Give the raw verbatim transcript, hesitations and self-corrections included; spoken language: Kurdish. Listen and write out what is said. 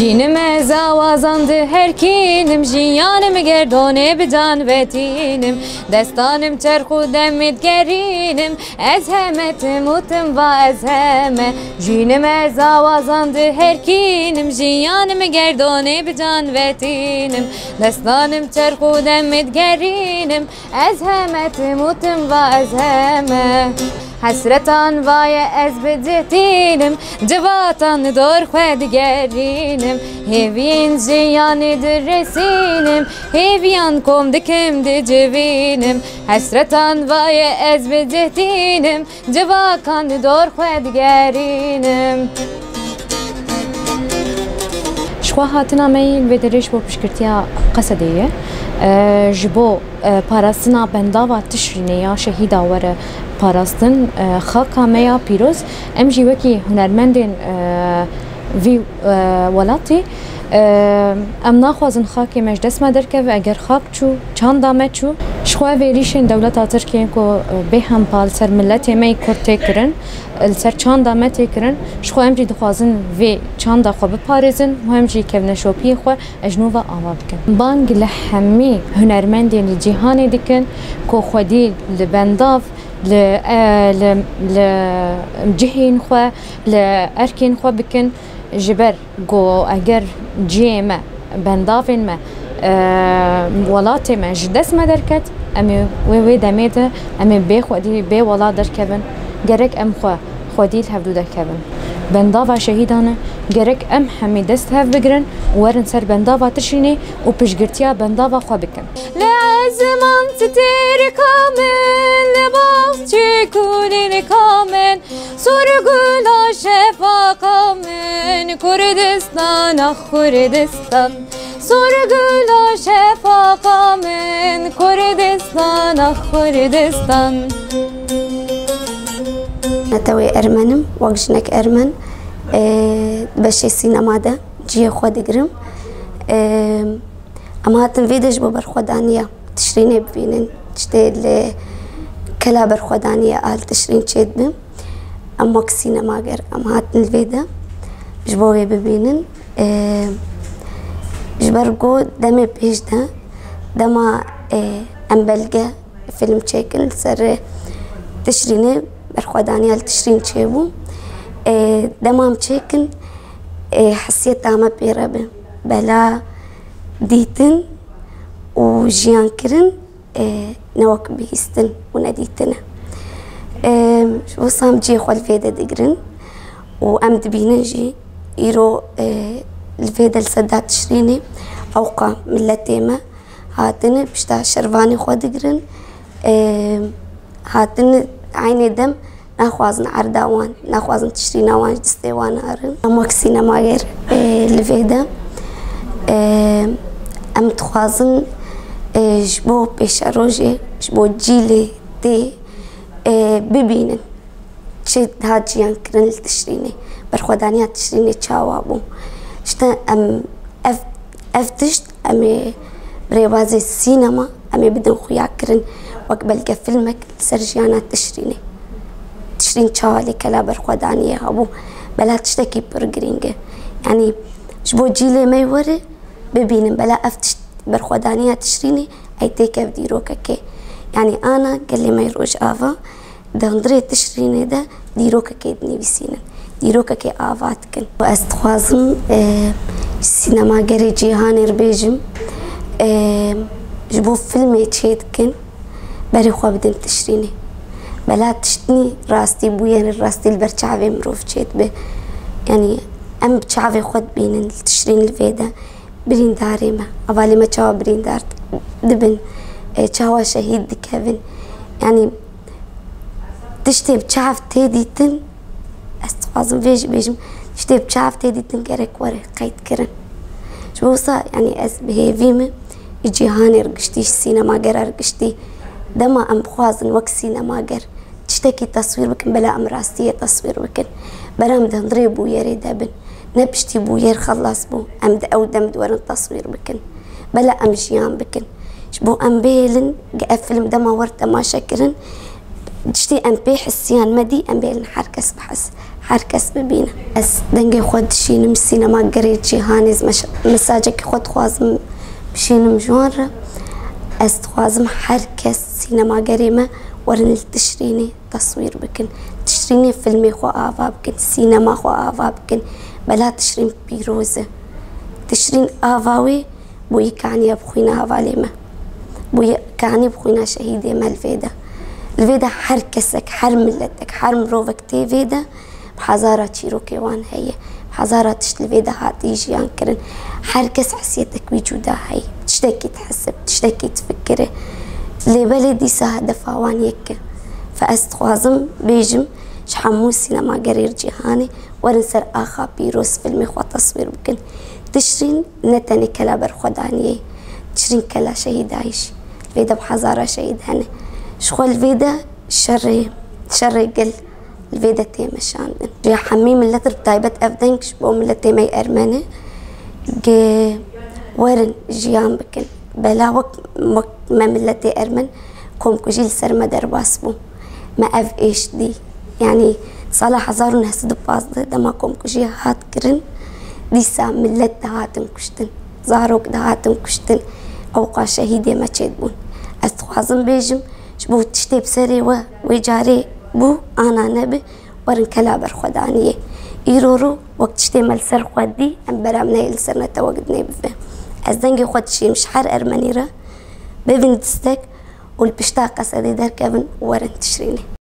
Jînim ez awazan di herkînim, jiyanim gerdonê bi can vetînim. Destanim çerx û demê digerînim, ez heme tim û tim va ez heme. Jînim ez awazan di herkînim, jiyanim gerdonê bi can vetînim. Destanim çerx û demê digerînim, ez heme tim û tim va ez heme. Hesretan vaye ez bi cih tînim, civatan dor xwe digerînim. Hêviyên jiyanê diresînim, hêviyan kom dikim dicivînim. Hesretan vaye ez bi cih tînim, civakan dor xwe digerînim. Ji xwe hatina me yê li vê derê ji bo piştgirtiya Qesedê ye. E, ji bo, e, parastina bendava Tişrînê ya şehîda were parastin, e, xaka me ya pîroz. Em jî wekî hunermendên, e, vî, e, welatî, e, em naxwazin xakê me ji dest me derkeve. Eger xak çû, çanda me çû. Ji xwe ev êrîşên dewleta Tirkiyê ku, e, bêhempa li ser miletê me yê Kurd tê kirin, li ser çanda me tê kirin, ji xwe em jî dixwazin vê çanda xwe biparêzin û em jî kevneşopiyê xwe ji nû ve ava bikin. Bang li hemî hunermendên li cîhanê dikin ku xwedî li bendav, li, e, li, li cihên xwe, li erkên xwe bikin, ji ber ku eger cihê me, bendavên me, e, welatê me ji dest me derket, em ê wê, wê demê de em ê bê xwedî, bê welat derkevin. Gerek em xwe xwedî li hevdû derkevin. Bendava şehîdan e, gerek em hemî dest hev bigirin û werin ser bendava Tişrînê û piştgirtiya bendava xwe bikin. Li ezman stêrika min, li bav çêkûnên ka min, Sorgula şefaqa min, Kurdistan, ah Kurdistan. Sorgula şefaqa min, Kurdistan, ah Kurdistan. Netewê Ermenim, wek jinek Ermen, e, beşê sînema de cihê xwe digirim. E, Em hatin vê de ji bo berxwedaniya Tişrînê bibînin. Tiştê li kela berxwedaniya a li Tişrîn çêdibe. Em wek sînemager em hatin li vê de ji bo wê bibînin. Ê, ji ber ku demê pêş de dema, ê, em belge fîlm çêkin li ser Tişrînê, berxwedaniya li Tişrîn çêbû. Ê, dema em çêkin, ê, hesiyeta me pê re be. Bela dîtin û jiyankirin, e, ne wek bihîstin û nedîtin e. E, ji bo sam cihê xwe li vê de digirin û em dibînin jî îro, e, li vê de li ser da Tişrînê ewqa miletê me hatine pişta şervanê xwe digirin, e, hatine eynê dem Naxwazin erda wan, naxwazin tişrîna wan ji destê wan herin. Em wek sînemager, e, li vê de, e, em dixwazin, e, ji bo pêşerojê, ji bo cîlê tê, e, bibînin çi dihat jiyan kirin li Tişrînê. Berxwedaniya Tişrînê çawa bû? Ji te em ev, ev tişt Em ê bi rêbazê sînema, em ê bidin xuya kirin wek belgefilmek li ser jiyana Tişrînê. Tişrîn çawa lê kela berxwedaniyê hebû. Bela tiştekî pir girîng e. Yanî ji bo cîlê me were bibînin, bela ev tişt berxwedaniya Tişrînê ey têkev dîrokekê. Yanî ana gelê me Rojava, Di hundirê Tişrînê de dîrokekê dinivîsînin, dîrokekê ava dikin. Ez dixwazim, e, sînemagerê cîhanê re bêjim, e, ji bo filmê çê dikin, berê xwe bidin Tişrînê. Bela tiştnî rastî bûyerê rastî li ber çavê mirov çêdibe. Yanî em bi çavê xwe dibînin li Tişrîn li vê de. Birîndarê me, hevalê me çawa birîndar dibin, e, çawa şehîd dikevin. Yanî tiştê bi çav tê dîtin, ez dixwazim vê jî bêjim, tiştê bi çav tê dîtin gerek were qeyd kirin. Ji bo wisa, yanî ez bi hêvî me, ji cîhanê re giştî, ji sînemagera re giştî, dema em bixwazin wek sînemager tiştekî teswîr bikin, bela em rastiyê teswîr bikin. Bela em di hundirê bûyerê de bin. Ne piştî bûyer xelas bû, em di ew dem diwerin teswîr bikin. Bela em jiyan bikin. Ji bo em bihêlin, ge ev fîlm dema wer temaşe kirin, tiştê em pê hisiyan me dî, em bihêlin her kes bihis. her kes bibîne. Ez dengê xwe dişînim sînema gerê cîhanê, ez meş-, mesajekî xwe dixwazim bişînim ji wan re. Ez dixwazim her kes sînema gerê me werin li Tişrînê teswîr bikin. Tişrînê filmê xwe ava bikin, sînema xwe ava bikin. Bela Tişrîn pîroz e. Tişrîn ava wê bûyî kanî ye bi xwîna hevalê me. Bûyî kanî bi xwîna şehîdê me li vê de. Li vê de her kesek, her miletek, her mirovek tê vê de bi hezara çîrokê wan heye. Bi hezara tişt li vê de hatî jiyan kirin. Her kes hesiyetek wî cuda heye. Tiştekî dihesib, tiştekî difikire. Lê belê dîsa hedefa wan yek e. Fe ez dixwazim bêjim ji hemû sînemagerê cîhanê werin ser axa pîroz filmê xwe teswîr bikin. Tişrîn ne tenê kela berxwedaniyê, Tişrîn kela şehîdayî jî. Li vê de bi hezara şehîd hene. Ji xwe li vê de şerê, şerê gel li vê de tê meşandin. Ji hemî milet, bi taybet ev deng ji bo miletê me yê ermenî, ge werin jiyan bikin. Bela wek, wek me miletê ermen komkujî li ser me derbas bû. Me ev êş dî. Yanî sala hezar û neh sed û pazdeh dema komkujî hat kirin, dîsa milet dihatin kuştin. Zarok dihatin kuştin. Ewqa şehîdê me çêdibûn. Ez dixwazim bêjim, ji bo tiştê bi serê we wê carê bû, ana nebi, werin kela berxwedaniyê. Îro ro wek tiştê me li ser xwe dî, em beramneyê li ser netewek dinê bibe. Ez dengê xwe dişînim ji her ermenî re, bibin distek û li pişta qesedê derkevin û werin Tişrînê.